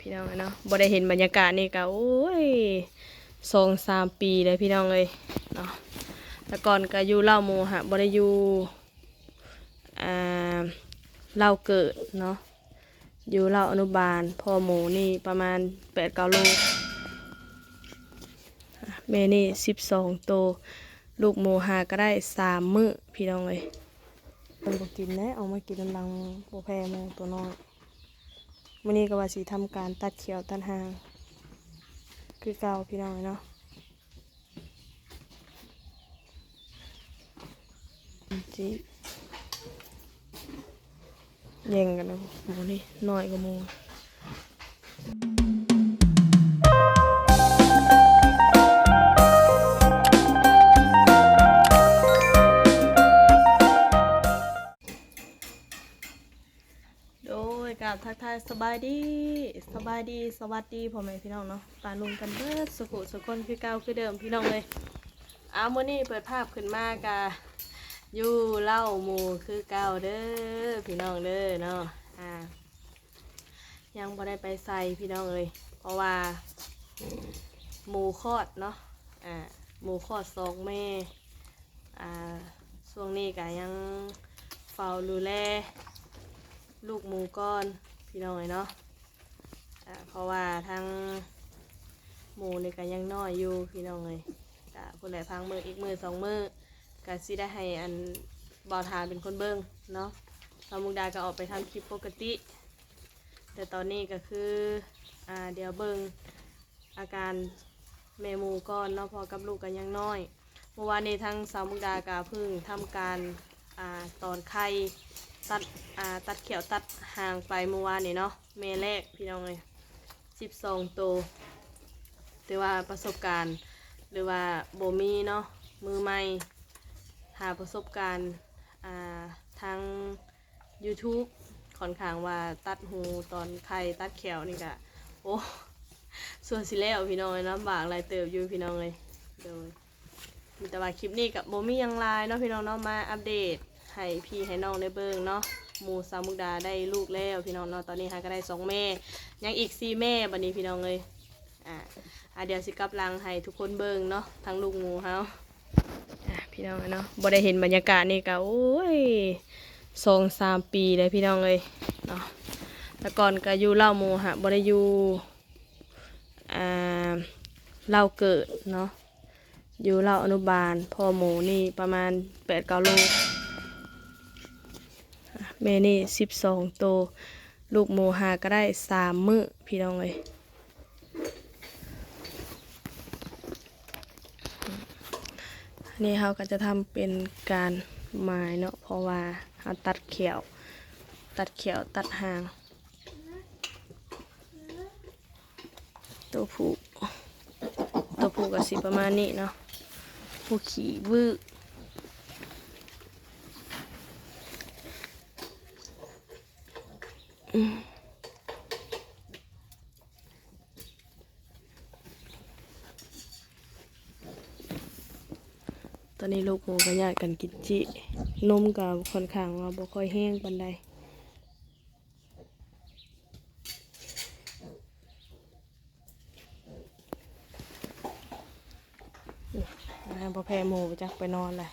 ພີ່ນ້ອງເອີຍເນາະ ບໍ່ໄດ້ເຫັນບັນຍາກາດນີ້ກໍ ໂອ້ຍ ສອງສາມປີແລ້ວພີ່ນ້ອງເອີຍເນາະ. ແຕ່ກ່ອນກໍຢູ່ເລົ້າໝູ່ຫາ ບໍ່ໄດ້ຢູ່ ອ່າ ເລົ້າເກີດເນາະ ຢູ່ເລົ້າອະນຸບານ. ພໍ່ໝູນີ້ປະມານແປດເກົ້າໂລ ແມ່ນີ້ສິບສອງໂຕ. ລູກໝູຫາກໍໄດ້ສາມມື້ພີ່ນ້ອງເອີຍ. ເພິ່ນບໍ່ກິນແຫຼະ ອອກມາກິນນຳຫຼັງໝູ່ ບໍ່ແພ້ໝູ່ໂຕນ້ອຍ. ມື້ນີ້ກໍວ່າຊິທຳການຕັດແຂ້ວຕັດຫາງຄືເກົ່າພີ່ນ້ອງເອີຍເນາະ. ຊິແຍ່ງກັນນະ ໝູນີ້ນ້ອຍກວ່າໝູ່. ໂດຍ ກາບທັກທາຍສະບາຍດີ ສະບາຍດີ ສະຫວັດດີພໍ່ແມ່ພີ່ນ້ອງເນາະ ປາລຸງກັນເບິດສຸຂູສຸຄົນຄືເກົ່າຄືເດີມພີ່ນ້ອງເອີຍ. ອ້າວ ມື້ນີ້ເປີດພາບຂຶ້ນມາກະຢູ່ເລົ້າໝູຄືເກົ່າເດີພີ່ນ້ອງເດີເນາະ. ອ່າ ຍັງບໍ່ໄດ້ໄປໃສພີ່ນ້ອງເອີຍ ເພາະວ່າໝູຄອດເນາະ. ອ່າ ໝູຄອດສອງແມ່. ອ່າ ຊ່ວງນີ້ກະຍັງເຝົ້າດູແລລູກໝູກ່ອນພີ່ນ້ອງເອີຍເນາະ. ອ່າ ເພາະວ່າທັງໝູນີ້ກະຍັງນ້ອຍຢູ່ພີ່ນ້ອງເອີຍ. ກະພຸ້ນແຫຼະ ພັກມື້ ອີກມື້ສອງມື້ກະຊິໄດ້ໃຫ້ອັນບ່າວຖານເປັນຄົນເບິ່ງເນາະ. ສາວມຸກດາກະອອກໄປທຳຄລິບປົກກະຕິ ແຕ່ຕອນນີ້ກະຄື ອ່າ ດຽວເບິ່ງ ອາການແມ່ໝູກ່ອນເນາະ ເພາະກັບລູກກໍຍັງນ້ອຍ. ເມື່ອວານນີ້ທາງສາວມຸກດາກໍເພິ່ງທຳການ ອ່າ ຕອນໄຂ່ ຕັດ ອ່າ ຕັດແຂ້ວຕັດຫາງໄປເມື່ອວານນີ້ເນາະ ແມ່ແລກພີ່ນ້ອງເອີຍ ສິບສອງໂຕ. ຖືວ່າປະສົບການ ຫຼືວ່າບໍ່ມີເນາະ ມືໃໝ່ ຫາປະສົບການ ອ່າ ທາງ YouTube ຂ້ອນຂ້າງວ່າຕັດຫູຕອນໄຂ່ຕັດແຂ້ວນີ້ກະ ໂອ້ ຊົ່ວຊິແລ້ວພີ່ນ້ອງເອີຍ ລຳບາກຫຼາຍເຕີບຢູ່ພີ່ນ້ອງເອີຍ. ໂດຍ ມີແຕ່ວ່າຄລິບນີ້ກະບໍ່ມີຫຍັງຫຼາຍເນາະພີ່ນ້ອງເນາະ ມາອັບເດດໃຫ້ພີ່ໃຫ້ນ້ອງໄດ້ເບິ່ງເນາະ. ໝູສາວມຸກດາໄດ້ລູກແລ້ວພີ່ນ້ອງເນາະ ຕອນນີ້ຫາກໍໄດ້ສອງແມ່ ຍັງອີກສີ່ແມ່ບັດນີ້ພີ່ນ້ອງເອີຍ. ອ່າ ອ່າ ດຽວຊິກັບຫຼັງໃຫ້ທຸກຄົນເບິ່ງເນາະ ທັງລູກໝູເຮົາ. ອ່າ ພີ່ນ້ອງເນາະ ບໍ່ໄດ້ເຫັນບັນຍາກາດນີ້ກໍ ໂອ້ຍ ສອງສາມປີແລ້ວພີ່ນ້ອງເອີຍເນາະ. ແຕ່ກ່ອນກໍຢູ່ເລົ້າໝູຫາ ບໍ່ໄດ້ຢູ່ ອ່າ ເລົ້າເກີດເນາະ ຢູ່ເລົ້າອະນຸບານ. ພໍ່ໝູນີ້ປະມານແປດເກົ້າໂລ ແມ່ນີ້ສິບສອງໂຕ. ລູກໝູຫາກໍໄດ້ສາມມື້ພີ່ນ້ອງເອີຍ. ອັນນີ້ເຮົາກໍຈະທຳເປັນການໝາຍເນາະ ເພາະວ່າເຮົາຕັດແຂ້ວ ຕັດແຂ້ວຕັດຫາງ. ໂຕຜູ້ ໂຕຜູ້ກໍຊິປະມານນີ້ເນາະ ຜູ້ຂີ້ວື້. ຕອນນີ້ລູກໝູກໍຍາດກັນກິນຈິ ນົມກໍຂ້ອນຂ້າງວ່າບໍ່ຄ່ອຍແຮງປານໃດ. ອ່າ ບໍ່ແພ້ໝູ ໄປຈັກໄປນອນແຫຼະ.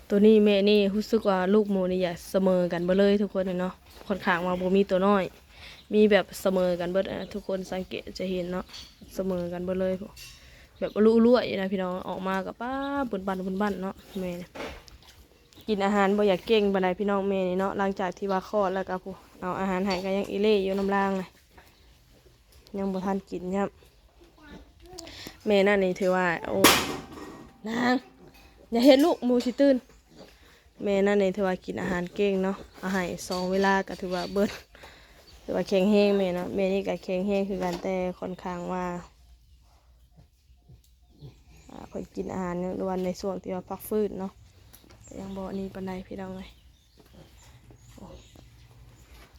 ໂຕນີ້ແມ່ນີ້ຮູ້ສຶກວ່າລູກໝູນີ້ຢາກສະເໝີກັນເບິດເລີຍທຸກຄົນເນາະ. ຂ້ອນຂ້າງວ່າບໍ່ມີໂຕນ້ອຍ ມີແບບສະເໝີກັນເບິດ. ອ່າ ທຸກຄົນສັງເກດຈະເຫັນເນາະ ສະເໝີກັນເບິດເລີຍ ແບບລຸລວຍຢູ່ນະພີ່ນ້ອງ. ອອກມາກໍປ້າບຶ້ນບັ້ນ ບຶ້ນບັ້ນເນາະ ແມ່ນີ້. ກິນອາຫານບໍ່ຢາກເກັ່ງປານໃດພີ່ນ້ອງ ແມ່ນີ້ເນາະ. ຫຼັງຈາກທີ່ວ່າຄອດແລ້ວກໍ ຜູ້ ເອົາອາຫານໃຫ້ກໍຍັງອີ່ເລ່ຢູ່ນຳລາງນະ ຍັງບໍ່ທັນກິນຊ້ຳ. ແມ່ນັ້ນນີ້ຖືວ່າ ໂອ້ ນາງ ຢ່າເຮັດລູກ ໝູຊິຕື່ນ. ແມ່ນັ້ນນີ້ຖືວ່າກິນອາຫານເກັ່ງເນາະ ເອົາໃຫ້ສອງເວລາກໍຖືວ່າເບິດ ຖືວ່າແຂງແຮງແມ່ເນາະ. ແມ່ນີ້ກໍແຂງແຮງຄືກັນ ແຕ່ຂ້ອນຂ້າງວ່າ ອ່າ ເພິ່ນກິນອາຫານ ຫຼືວ່າໃນຊ່ວງທີ່ວ່າພັກຟື້ນເນາະ ກໍຍັງບໍ່ນີ້ປານໃດພີ່ນ້ອງເອີຍ. ໂອ້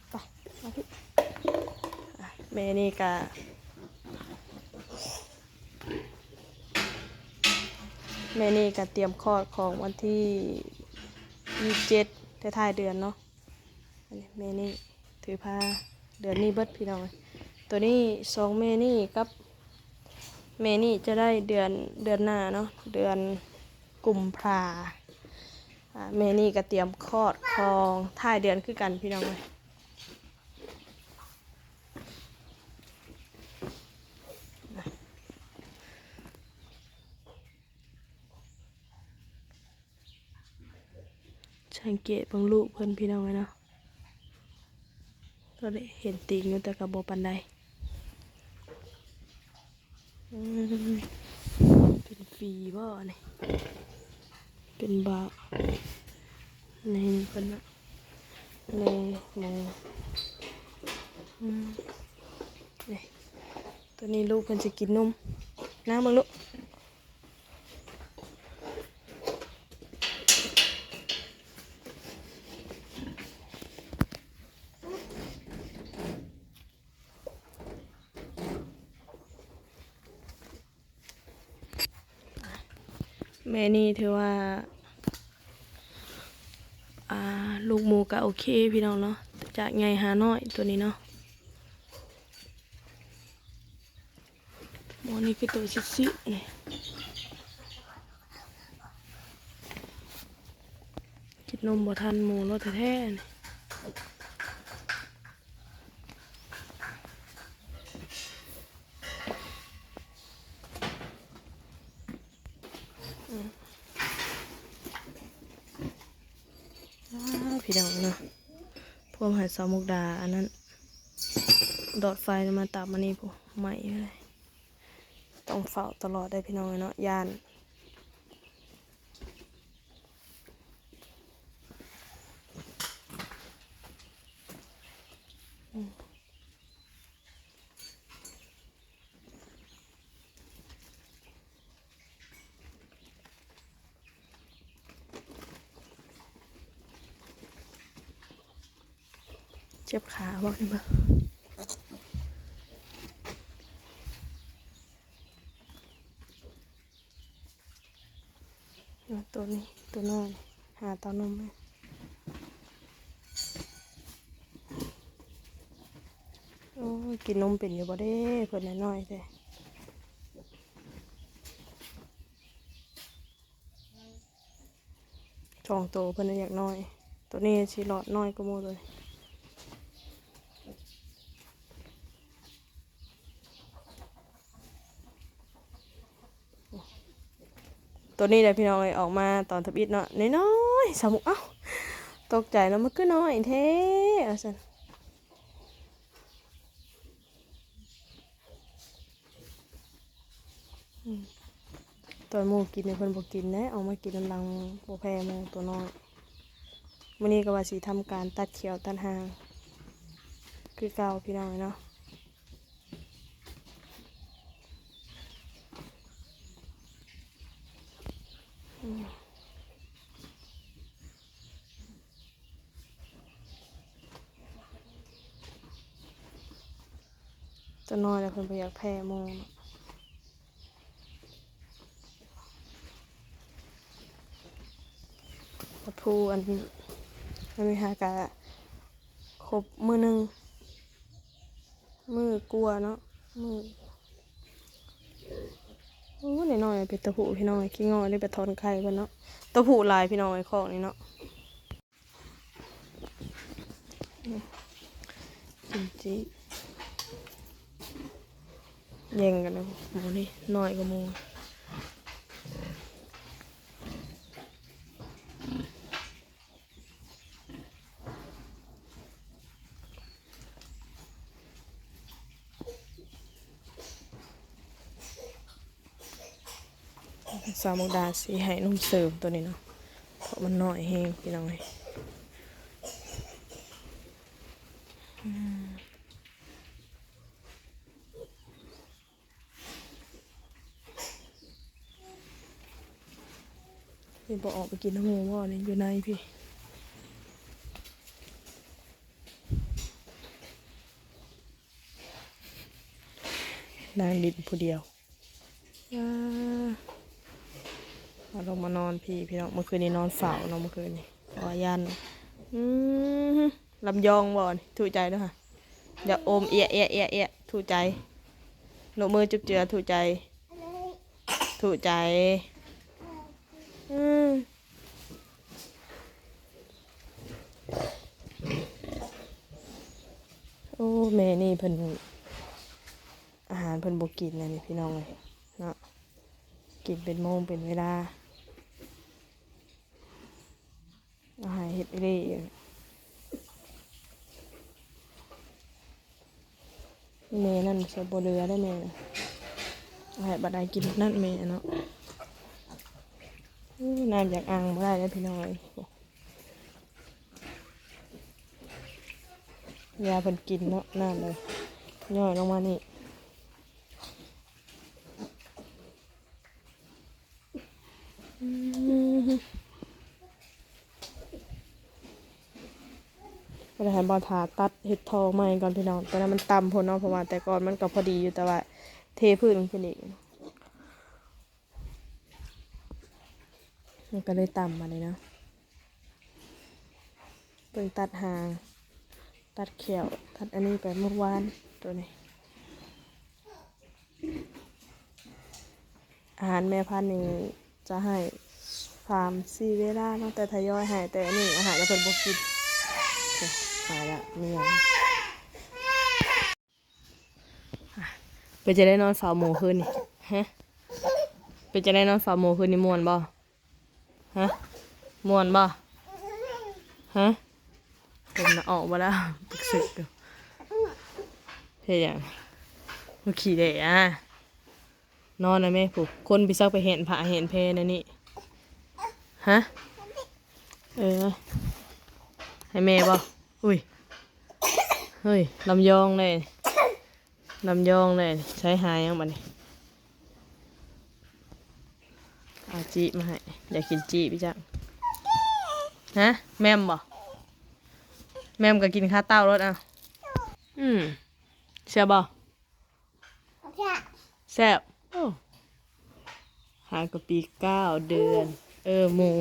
ໄປ ມາພີ່. ອ່າ ແມ່ນີ້ກະ ແມ່ນີ້ກະຕຽມຄອດຂອງວັນທີຍີ່ບເຈັດ ທ້າຍໆເດືອນເນາະ. ອັນນີ້ແມ່ນີ້ຖືພາເດືອນນີ້ເບິດພີ່ນ້ອງເອີຍ. ໂຕນີ້ສອງແມ່ນີ້ກັບແມ່ນີ້ຈະໄດ້ເດືອນ ເດືອນໜ້າເນາະ ເດືອນກຸມພາ. ອ່າ ແມ່ນີ້ກໍຕຽມຄອດຂອງທ້າຍເດືອນຄືກັນພີ່ນ້ອງເອີຍ. ສັງເກດເບິ່ງລູກເພິ່ນພີ່ນ້ອງເອີຍເນາະ. ກໍໄດ້ເຫັນຕີນຢູ່ ແຕ່ກໍບໍ່ປານໃດ. ອືມ ເປັນຝີບໍ່ນີ້? ເປັນບາ ນີ້ເພິ່ນນະ ແມ່ໝູ. ອືມ ນີ້ ໂຕນີ້ລູກເພິ່ນຊິກິນນົມ. ນາງເບິ່ງລູກ. ແມ່ນີ້ຖືວ່າ ອ່າ ລູກໝູກໍໂອເຄພີ່ນ້ອງເນາະ ຈາກໃຫຍ່ຫານ້ອຍໂຕນີ້ເນາະ. ໝູນີ້ຄືໂຕຊິດໆ ນີ້ ກິນນົມບໍ່ທັນໝູໂລດແທ້ໆ ນີ້. ອ້າ ພີ່ນ້ອງເນາະ ພວມໃຫ້ສາວມຸກດາອັນນັ້ນ ດອດໄຟມາຕາມອັນນີ້ພຸ້ນ ໄໝ້ເລີຍ. ຕ້ອງເຝົ້າຕະຫຼອດເດີພີ່ນ້ອງເນາະ ຢ້ານ. ເຈັບຂາບໍ່ນີ້ເບິ່ງ ໂຕນີ້ ໂຕນ້ອຍ ຫາເຕົ້ານົມ. ໂອ້ຍ ກິນນົມເປັນຢູ່ບໍ່ເດ້ ເພິ່ນນ້ອຍໆແທ້. ສອງໂຕເພິ່ນນະຢາກນ້ອຍ ໂຕນີ້ຊິຫຼອດນ້ອຍກວ່າໝູ່ໂຕນີ້. ໂຕນີ້ແຫຼະພີ່ນ້ອງເອີຍ ອອກມາຕອນທຳອິດເນາະ ນ້ອຍໆ ສາວມຸກ ເອົ້າ ຕົກໃຈເນາະ ມັນຄືນ້ອຍແທ້ວ່າຊັ້ນ. ອືມ ຕອນໝູ່ກິນນີ້ເພິ່ນບໍ່ກິນເດ້ ອອກມາກິນນຳຫຼັງ ບໍ່ແພ້ໝູ່ໂຕນ້ອຍ. ມື້ນີ້ກໍວ່າຊິທຳການຕັດຂຽວຕັດຫາງຄືເກົ່າພີ່ນ້ອງເອີຍເນາະ. ອືມ. ຕົວນ້ອຍແລ້ວເພິ່ນບໍ່ຢາກແພ້ໝູ່ເນາະ. ຕະພູອັນ ອັນນີ້ຫາກະຄົບມື້ໜຶ່ງ ມື້ກວ່າເນາະ ມື້ ໂອ້ ນ້ອຍໆ ເປັນຕະພູພີ່ນ້ອງ ຂີ້ງໍ້ໄດ້ໄປຖອນໄຂ່ເພິ່ນເນາະ. ຕະພູຫຼາຍພີ່ນ້ອງເອີຍ ຄອກນີ້ເນາະ. ກິນຈີ່ ແຍ່ງກັນເນາະ ໝູ່ນີ້ນ້ອຍກວ່າໝູ່. ສາວມຸກດາຊິໃຫ້ນົມເສີມໂຕນີ້ເນາະ ເພາະມັນນ້ອຍແຮງພີ່ນ້ອງເອີຍ. ອືມ. ນີ້ບໍ່ອອກໄປກິນນຳໝູ່ບໍ່ນີ້ ຢູ່ໃນພີ້ ນາງຫຼິ້ນຜູ້ດຽວ. ອາ ເອົາລົງມານອນພີ້ພີ່ນ້ອງ ເມື່ອຄືນນີ້ນອນເຝົ້າເນາະ ເມື່ອຄືນນີ້ ເພາະວ່າຢ້ານ ອືມ. ລຳຍອງບໍ່ນີ້? ທຸໃຈເດີ້ຫັ້ນ. ຢາກອົມ ເອຍ ເອຍ ເອຍ ເອຍ ທຸໃຈ. ໂນບມືຈຸບເຈືອ ທຸໃຈ. ທຸໃຈ. ອືມ. ໂອ້ ແມ່ນີ້ເພິ່ນ ອາຫານເພິ່ນບໍ່ກິນແລ້ວນີ້ພີ່ນ້ອງເອີຍເນາະ. ກິນເປັນໂມງເປັນເວລາ. ເອົາໃຫ້ເຮັດອີ່ຫຼີ. ແມ່ນັ້ນສະບໍ່ເຫຼືອໄດ້ແມ່ນະ. ໃຫ້ບັດໃດກິນນັ້ນແມ່ເນາະ. ໂອ້ ນ້ຳຢາກອັ່ງບໍ່ໄດ້ເດ້ພີ່ນ້ອງເອີຍ. ຢາເພິ່ນກິນເນາະ ນ້ຳເລີຍຍ້ອຍລົງມານີ້. ອືມ ບໍ່ໄດ້ໃຫ້ບ່າວຖາຕັດເຮັດທໍ່ໃໝ່ກ່ອນພີ່ນ້ອງ. ຕອນນັ້ນມັນຕ່ຳໂພດເນາະ ເພາະວ່າແຕ່ກ່ອນມັນກໍພໍດີຢູ່ ແຕ່ວ່າເທພື້ນຂຶ້ນອີກ ມັນກໍເລີຍຕ່ຳບາດນີ້ເນາະ. ເບິ່ງຕັດຫາງ ຕັດແຂ້ວ ຕັດອັນນີ້ໄປມື້ວານ ໂຕນີ້. ອາຫານແມ່ພັນນີ້ຈະໃຫ້ສາມສີ່ເວລາເນາະ ແຕ່ທະຍອຍໃຫ້ ແຕ່ອັນນີ້ອາຫານເພິ່ນບໍ່ກິນ. ເອີ ຫາຍລະ ມີຫຍັງ? ເປັນຈັ່ງໃດນອນເຝົ້າໝູຄືນນີ້? ຮະ? ເປັນຈັ່ງໃດນອນເຝົ້າໝູຄືນນີ້ ມ່ວນບໍ່? ຮະ? ມ່ວນບໍ່? ຮະ? ຜົມນະອອກບໍ່ລະ? ປຶກສຶກຢູ່. ເຮັດຫຍັງ? ມັນຂີ້ແຫຼະ. ນອນນະແມ່ ຜູ້ຄົນໄປຊັກໄປແຫນຜ້າແຫນແພແນວນີ້. ຮະ? ເອີ ໃຫ້ແມ່ບໍ່? ອຸ້ຍ ເຮີ້ຍ ລຳຍອງເດ້ ລຳຍອງເດ້. ໃຊ້ຫາຫຍັງບາດນີ້? ເອົາຈີ້ມາໃຫ້. ຢາກກິນຈີ້ພີ່ຈັກ? ຮະ? ແໝ່ມບໍ່? ແໝ່ມກໍກິນຄາເຕົ້າໂລດ. ເອົາ ອືມ ແຊບບໍ່? ແຊບ. ໂອ້ ຫາກະປີເກົ້າເດືອນ. ເອີ ໝູ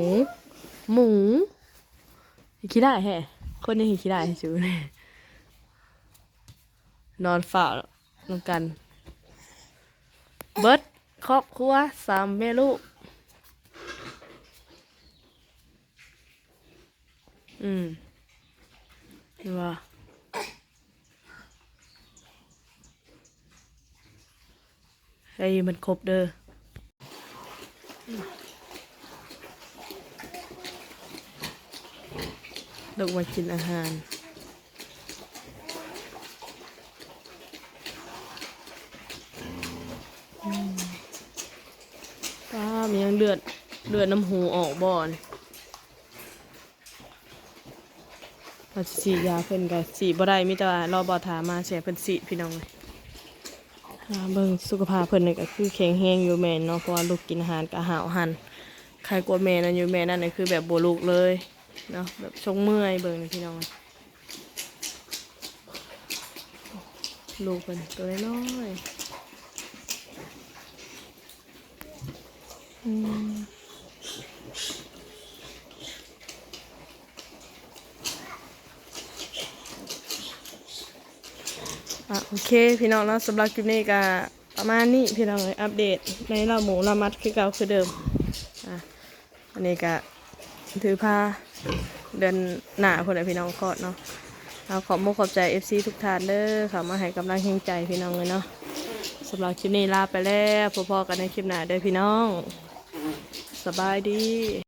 ໝູ ຂີ້ຮ້າຍແທ້. ຄົນຍັງຂີ້ຮ້າຍໃຫ້ສູ ນອນເຝົ້ານຳກັນ ເບິດຄອບຄົວສາມແມ່ລູກ. ອືມ ເຫັນບໍ່? ໃຫ້ມັນຄົບເດີ້. ລຸກມາກິນອາຫານ. ອືມ ປ້າ ມີຫຍັງເລືອດ ເລືອດນ້ຳຫູອອກບໍ່ນີ້? ວ່າຊິສີດຢາເພິ່ນກໍສີດບໍ່ໄດ້ ມີແຕ່ວ່າລໍບ່າວຖາມາຊິໃຫ້ເພິ່ນສີດ ພີ່ນ້ອງເອີຍ. ອ່າ ເບິ່ງສຸຂະພາບເພິ່ນນີ້ກໍຄືແຂງແຮງຢູ່ແມ່ນເນາະ ເພາະວ່າລູກກິນອາຫານກໍຫ້າວຫັນ ໄຄກວ່າແມ່ນັ້ນຢູ່. ແມ່ນັ້ນນີ້ຄືແບບບໍ່ລຸກເລີຍເນາະ ແບບຊົງເມື່ອຍ. ເບິ່ງນີ້ ພີ່ນ້ອງເອີຍ ລູກເພິ່ນໂຕນ້ອຍໆ. ອືມ ອ່ະ ໂອເຄ ພີ່ນ້ອງເນາະ ສຳລັບຄລິບນີ້ກໍປະມານນີ້ ພີ່ນ້ອງເອີຍ ອັບເດດໃນລາວໝູລາວມັດຄືເກົ່າຄືເດີມ. ອ່ະ ອັນນີ້ກະຖືພາເດືອນໜ້າພຸ້ນແຫຼະພີ່ນ້ອງຄອດເນາະ. ເອົາ ຂອບມຸກຂອບໃຈເອັຟຊີທຸກທ່ານເດີ ເຂົ້າມາໃຫ້ກຳລັງແຮງໃຈພີ່ນ້ອງເອີຍເນາະ. ສຳລັບຄລິບນີ້ລາໄປແລ້ວ ພົບພໍ້ກັນໃນຄລິບໜ້າເດີພີ່ນ້ອງ ສະບາຍດີ.